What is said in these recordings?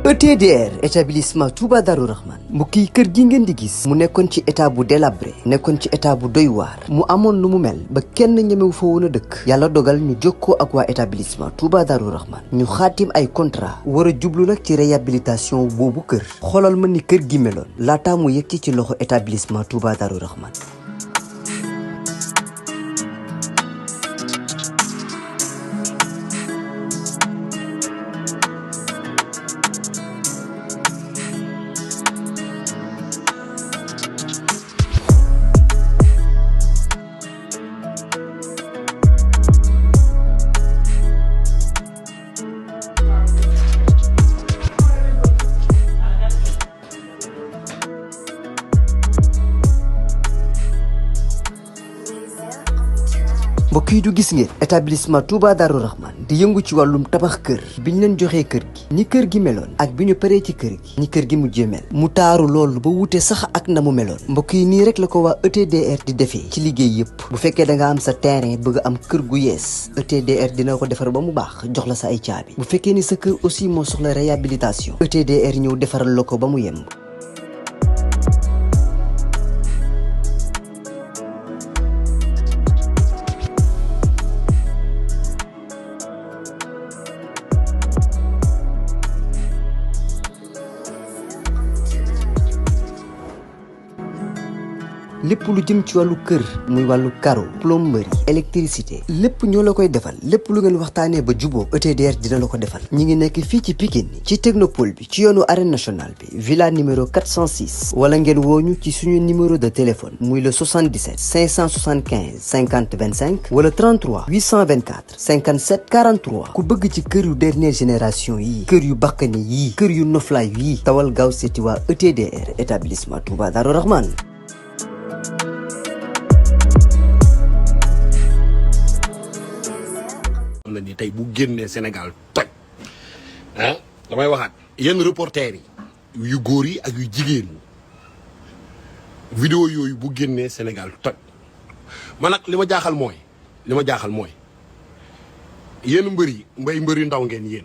ETDR établissement Touba Darou Rahman mbokk yi kër gi ngeen di gis mu nekkoon ci état bu délabré nekkoon ci état bu doy waar mu amoon lu mu mel ba kenn ñemewu fa woon a dëkk yàlla dogal ñu jokkoo ak waa établissement Touba Darou Rahman ñu xaatim ay contrat war a jublu nag ci réhabilitation boobu kër xoolal ma ni kër gi meloon laataa mu yegg ci loxo établissement Touba Darou Rahman. mbokk yi du gis ngeen établissement Touba Darou Rahman di yëngu ci wàllum tabax kër biñ leen joxee kër gi ni kër gi meloon ak bi ñu paree ci kër gi ni kër gi mujjee mel mu taaru loolu ba wute sax ak na mu meloon mbokk yi nii rek la ko waa ETDR di defee ci liggéey yëpp bu fekkee da nga am sa terrain bëgg am kër gu yees ETDR dina ko defar ba mu baax jox la sa ay caabi bu fekkee ni sa kër aussi moo soxla réhabilitation ETDR ñëw defaral la ko ba mu yemb. lépp lu jëm ci wàllu kër muy wàllu carreau plomberie électricité lépp ñoo la koy defal lépp lu ngeen waxtaanee ba juboo ETDR dina la ko defal ñi ngi nekk fii ci Pikine ci technopole bi ci yoonu arène nationale bi villa numéro 406 wala ngeen wooñu ci suñu numéro de téléphone muy le 77 575 50 25 wala 33 824 57 43 ku bëgg ci kër yu dernière génération yi kër yu bakkane yi kër yu noflaay yi tawal gaaw seeti waa ETDR établissement Touba Darou Rahman. na ni tey bu génnee Sénégal toj ah damay waxaat yenn reporter yi yu góor yi ak yu jigéen ñi vidéo yooyu bu génnee Sénégal toj man nag li ma jaaxal mooy yéen mbër yu ndaw ngeen yéen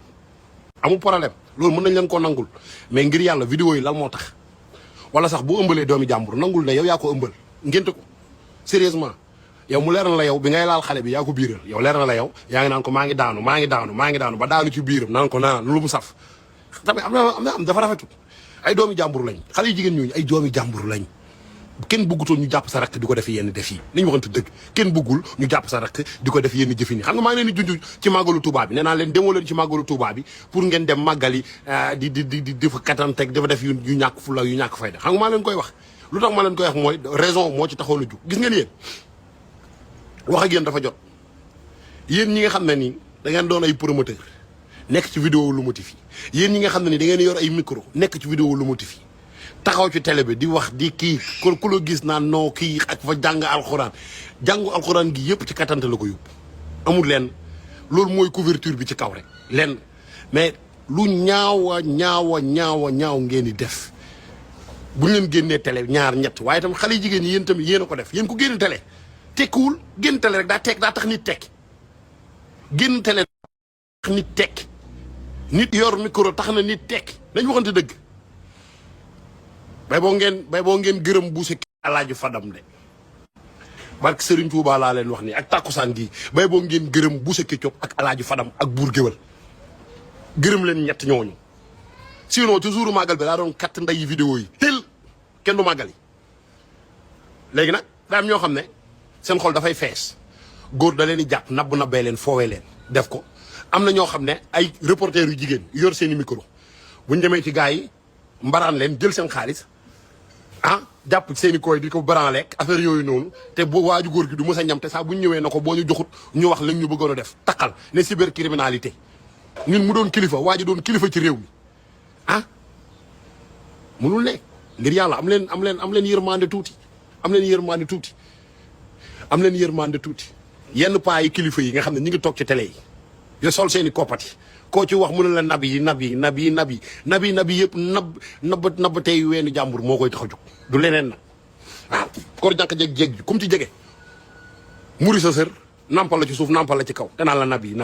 amul problème loolu mën nañ leen koo nangul mais ngir yàlla vidéo yi lan moo tax wala sax bu ëmbalee doomi jàmbur nangul ne yow yaa ko ëmbal ngénte ko sérieusement yow mu leer na la yow bi ngay laal xale bi yaa ko biiral yow leer na la yow yaa ngi naan ko maa ngi daanu ba daanu ci biiram naan ko naan lu mu saf tamit am dafa rafetul ay doomi jàmbur lañ xale yu jigéen ñooñu ay doomi jàmbur lañ kenn bëggutoon ñu jàpp sa rakk di ko def yenn def yi nañu waxante dëgg kenn bëggul ñu jàpp sa rakk di ko def yenn jëfin yi xam nga maa ngi leen di junj ci màggalu Touba bi nee naa leen demoo leen ci màggalu Touba bi pour ngeen dem màggali di fa katanteeg dafa def yu ñàkk fulla yu ñàkk fayda xam nga maa leen koy wax lu tax ma leen koy wax mooy raison moo ci taxoon a jug gis ngeen yéen wax ak yéen dafa jot yéen ñi nga xam ne nii da ngeen doon ay promoteur nekk ci vidéo lu motif yi yéen ñi nga xam ne ni da ngeen yor ay micro nekk ci vidéo lu motif yi taxaw ci télé bi di wax di kii kon ku la gis naan non kii ak fa jàng alxuraan gi yëpp ci kattante la ko yóbbu amul leen loolu mooy couverture bi ci kaw rek leen mais lu ñaaw ngeen di def bu ñu leen génnee télé ñaar ñett waaye itam xale yi jigéen ñi yéen tamit yéen a ko def yéen ko génn télé tekkiwul génn télé rek daa tax nit tekki génn télé tax nit tekki nit yor micro tax na nit tekki dañ waxante dëgg bay boo ngeen gërëm buuse ki Alaaji Fadam de barke Serigne Touba laa leen wax nii ak tàkkusaan gi bay boo ngeen gërëm buuse ki Cop ak Alaaji Fadam ak buur géwël gërëm leen ñett ñooñu sinon ci jouru màggal bi daa doon katt nday vidéo yi tel kenn du màggali léegi nag daa am ñoo xam ne seen xol dafay fees góor da leen di jàpp nabbee leen foowee leen def ko am na ñoo xam ne ay reporter yu jigéen yor seen i micro buñ demee ci gars yi mbaraan leen jël seen xaalis jàpp seen i koy di ko baran lekk affaire yooyu noonu te bu waaju góor gi du mës a ñam te saa bu ñu ñëwee na ko boo ñu joxut ñu wax lañ ñu bëggoon a def taqal ne cybercriminalité ñun mu doon kilifa waa ji doon kilifa ci réew mi mënul ne ngir yàlla am leen yërmande tuuti am leen yërmande tuuti yenn paa yi kilifa yi nga xam ne ñu ngi toog ci télé yi yo sol seen i koppati koo ci wax mu ne la nab yi yëpp nab tey weenu jàmbur moo koy tax a jóg du leneen na waaw kor jànq jeg ji comme ci jege muri sa sër nampal la ci suuf nampal la ci kaw danaa la nab yi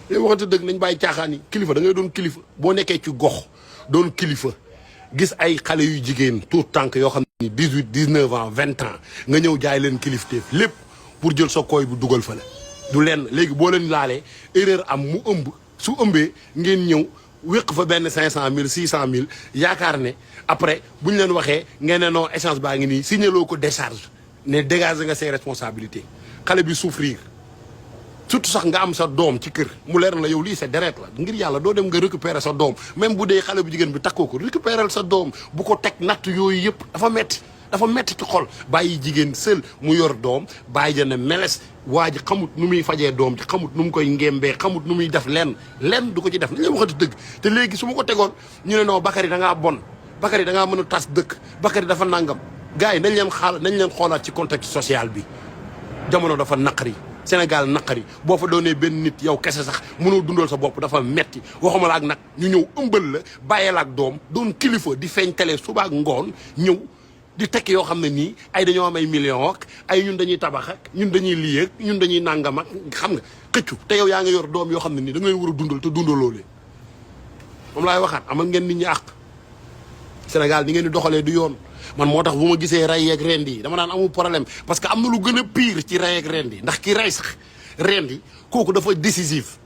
léegi waxante dëgg nañ bàyyi caaxaan yi kilifa da ngay doon kilifa boo nekkee ci gox doon kilifa gis ay xale yu jigéen tout tànk yoo xam ne 18 19 ans 20 ans nga ñëw jaay leen kilifteef lépp pour jël sa koy bu dugal fa la du lenn léegi boo leen laalee erreur am mu ëmb su ëmbee ngeen ñëw wéq fa benn 500000 600000 yaakaar ne après bu ñu leen waxee ngeen ne non échange baa ngi nii signaloo ko décharge ne dégage nga ses responsabilités xale bi souffrir surtout sax nga am sa doom ci kër mu leer na la yow lii c'est deret la ngir yàlla doo dem nga récupérer sa doom même bu dee xale bu jigéen bi takkoo ko récupérer sa doom bu ko teg natt yooyu yëpp dafa metti ci xol bàyyi jigéen seul mu yor doom bàyyi ja ne meles waa ji xamut nu muy fajee doom ji xamut nu mu koy ngembee xamut nu muy def lenn du ko ci def li lay waxati dëgg te léegi su ma ko tegoon ñu ne non Bakary da ngaa bon Bakary da ngaa mën a tas dëkk Bakary dafa nangam gars yi nañ leen xoolaat ci contexte social bi jamono dafa naqari Sénégal naqari boo fa doonee benn nit yow kese sax mënoo dundal sa bopp dafa metti waxuma la ak nag ñu ñëw ëmbal la bàyyeel ak doom doon kilifa di feeñ télé suba ak ngoon ñëw di tekki yoo xam ne nii ay dañoo am ay millions ak ay ñun dañuy tabax ak ñun dañuy lii ak ñun dañuy nangam ak xam nga xëccu te yow yaa nga yor doom yoo xam ne nii da nga leen war a dundal te dundaloo leen moom laay waxaat amal ngeen nit ñi àq Sénégal ni ngeen di doxalee du yoon man moo tax bu ma gisee rey yeeg rend yi dama naan amul problème parce que am na lu gën a pire ci rey yeeg rend yi ndax ki rey sax rend yi kooku dafa décisif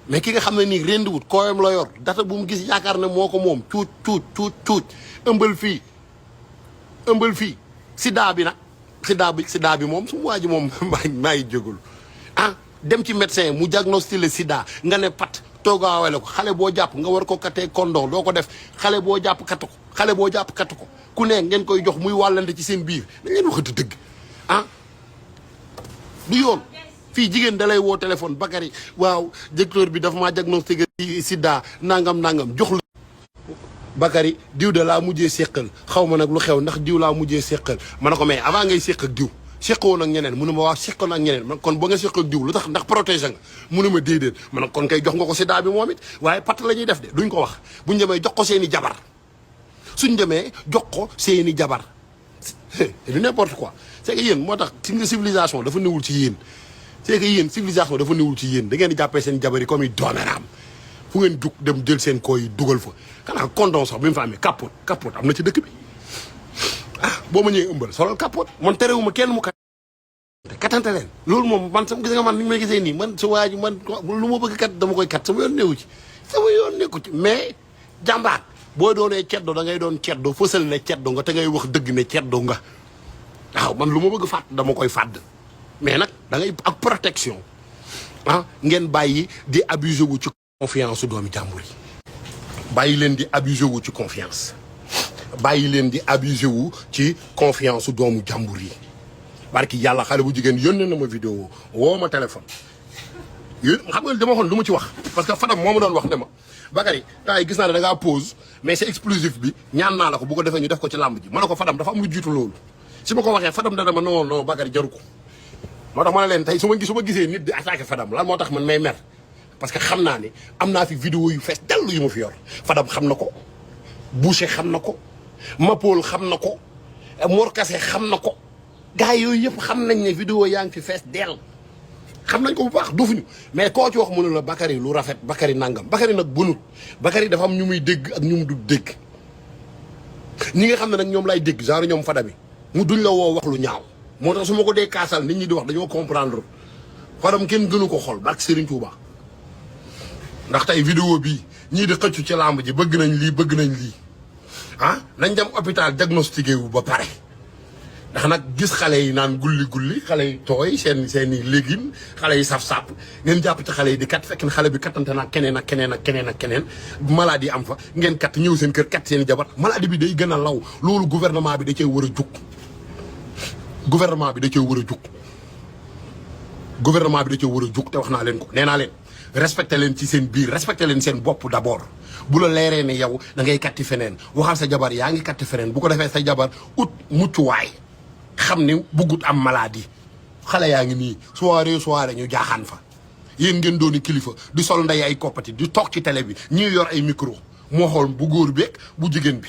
mais ki nga xam ne nii rendi wut kooyam la yor data bu mu gis yaakaar ne moo ko moom cuuc ëmbal fii sida bi nag sida bi moom su mu waa ji moom maa ngi jógul dem ci médecin mu diagnostiqué le sida nga ne pat toogaawale ko xale boo jàpp nga war ko kattee condom doo ko def xale boo jàpp kattu ko ku ne ngeen koy jox muy wàllante ci seen biir dañ leen waxati dëgg du yoon fii jigéen dalay woo téléphone Bakary waaw docteur bi dafa maa diagnostiqué sida nangam jox la Bakary diw de laa mujjee séqal xaw ma nag lu xew ndax diw laa mujjee séqal ma ne ko mais avant ngay séq ak diw séqoon ak ñeneen mu ne ma waaw séqoon ak ñeneen man kon ba nga séq ak diw lu tax ndax protégé nga mu ne ma déedéet ma ne kon kay jox nga ko sida bi moom it waaye patt la ñuy def de duñ ko wax buñ demee jox ko seeni jabar suñ demee jox ko seeni jabar du n'importe quoi c'est que yéen moo tax si nga civilisation dafa newul ci yéen c'est que yéen civilisation dafa newul ci yéen da ngeen di jàppee seen jabar yi comme i doomeraam fu ngeen jug dem jël seen koy dugal fa xanaa condom sax bi mu fa amee capote am na ci dëkk bi boo ma ñëwee ëmbal solal capote man terewuma kenn mu katante leen loolu moom man sama gis nga man ni may gisee nii man su waa ji man lu ma bëgg kat dama koy kat sama yoon nekku ci mais jàmbaar boo doonee ceddo da ngay doon ceddo fësal ne ceddo nga te ngay wax dëgg ne ceddo nga waaw man lu ma bëgg fàtt dama koy fàdd mais nag da ngay ak protection ngeen bàyyi di abusé wu ci confiance su doomi jàmbur yi bàyyi leen di abusé wu ci confiance bàyyi leen di abusé wu ci confiance su doomu jàmbur yi barki yàlla xale bu jigéen yónnee na ma vidéo woo ma téléphone yéen xam nga dama waxoon du ma ci wax parce que Fadam moo ma doon wax ne ma Bakary temps yi gis naa ne da ngaa pause mais c'est explosif bi ñaan naa la ko bu ko defee ñu def ko ci làmb ji ma ne ko Fadam dafa am lu jiitu loolu si ma ko waxee Fadam dana ma non Bakary jaru ko moo tax ma ne leen tey su ma gisee nit di attaqué Fadam lan moo tax man may mer parce que xam naa ne am naa fi vidéo yu fees dellu yu ma fi yor Fadam xam na ko Boucher xam na ko Mapool xam na ko Mor Kassé xam na ko gars yooyu yëpp xam nañ ne vidéo yaa ngi fi fees dell xam nañ ko bu baax dufuñu mais koo ci wax mu ne la Bakary lu rafet Bakary nangam Bakary nag bunut Bakary dafa am ñu muy dégg ak ñu mu du dégg ñi nga xam ne nag ñoom lay dégg genre ñoom Fadami mu duñ la woo wax lu ñaaw moo tax su ma ko dee kaasal nit ñi di wax dañoo comprendre Fadam kenn gënu ko xol barke Serigne Touba ndax tey vidéo bii ñii di xëccu ci làmb ji bëgg nañ lii nañ dem hôpital diagnostiqué wu ba pare ndax nag gis xale yi naan gulli xale yi tooy seeni légumes xale yi saf-sàpp ngeen jàpp ci xale yi di kat fekk na xale bi kattante naa keneen maladie am fa ngeen kat ñëw seen kër kat seen i jabar maladie bi day gën a law loolu gouvernement bi da cee war a jug gouvernement bi da cee war a jug te wax naa leen ko nee naa leen respecté leen ci seen biir respecté leen seen bopp d'abord bu la leeree ne yow da ngay katti feneen waxal sa jabar yaa ngi katti feneen bu ko defee sa jabar ut muccuwaay xam ne buggut am maladie xale yaa ngi nii soirée ñu jaaxaan fa yéen ngeen dooni kilifa di sol nday ay koppati di toog ci télé bi ñuy yor ay micro moo xool bu góor beeg bu jigéen bi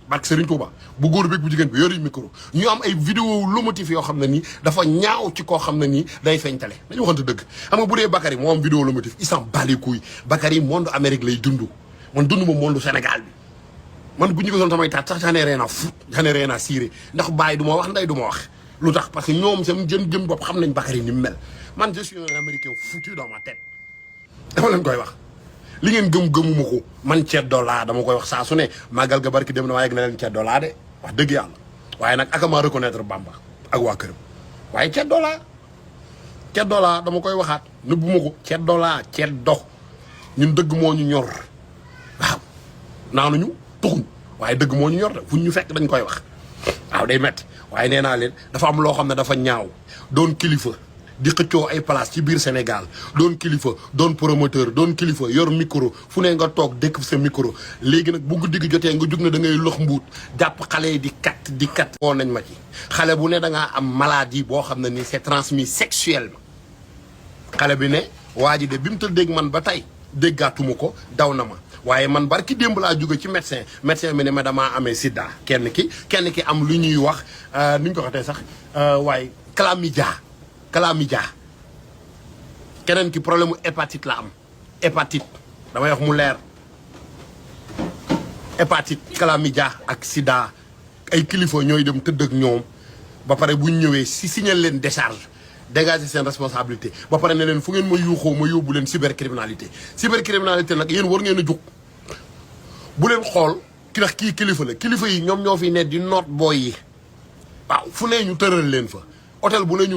barke Serigne Touba bu góor beeg bu jigéen bi yori micro ñu am ay vidéo lomotif yoo xam ne nii dafa ñaaw ci koo xam ne nii day feeñtale dañu waxante dëgg xam nga bu dee Bakary moo am vidéo lomotif il s'en bat les couilles Bakary monde Amérique lay dund man dund ma monde Sénégal bi man bu ñu ko doon samay taat sax j'en ai rien à foutre j'en ai rien à cirer ndax bàyyi du ma wax nday du ma wax lu tax parce que ñoom seen jëm bopp xam nañ Bakary ni mu mel man je suis un Américain foutu dans ma tête dama leen koy wax li ngeen gëmuma ko man ceddo laa dama koy wax saa su ne màggal ga barki dem na waaye yegg na leen ceddo laa de wax dëgg yàlla waaye nag akama reconnaître Bamba ak waa këram waaye ceddo laa dama koy waxaat nëbbuma ko ceddo ñun dëgg moo ñu ñor waaw naanuñu tuxuñ waaye dëgg moo ñu ñor de fuñ ñu fekk dañ koy wax waaw day metti waaye nee naa leen dafa am loo xam ne dafa ñaaw doon kilifa di xëccoo ay place ci biir Sénégal doon kilifa doon promoteur doon kilifa yor micro fu ne nga toog dëkk sa micro léegi nag bu guddi gi jotee nga jug ne da ngay lox mbuut jàpp xale yi di kat woo nañ ma ci xale bu ne da ngaa am maladie boo xam ne ni c'est transmis sexuellement xale bi ne waa ji de bi mu tëddeeg man ba tey déggaatuma ko daw na ma waaye man barki démb laa jóge ci médecin bi ne ma damaa amee sida kenn ki am lu ñuy wax nu ñu ko xatee sax waaye chlamydia keneen ki problème mu hépatite la am hépatite damay wax mu leer hépatite chlamydia ak sida ay kilifa ñooy dem tëdd ak ñoom ba pare bu ñu ñëwee si signal leen décharge dégager seen responsabilité ba pare ne leen fu ngeen ma yuuxoo ma yóbbu leen cybercriminalité nag yéen war ngeen a jóg bu leen xool ki ndax kii kilifa la kilifa yi ñoom ñoo fi ne di noot booy yi waaw fu ne ñu tëral leen fa hôtel bu ne ñu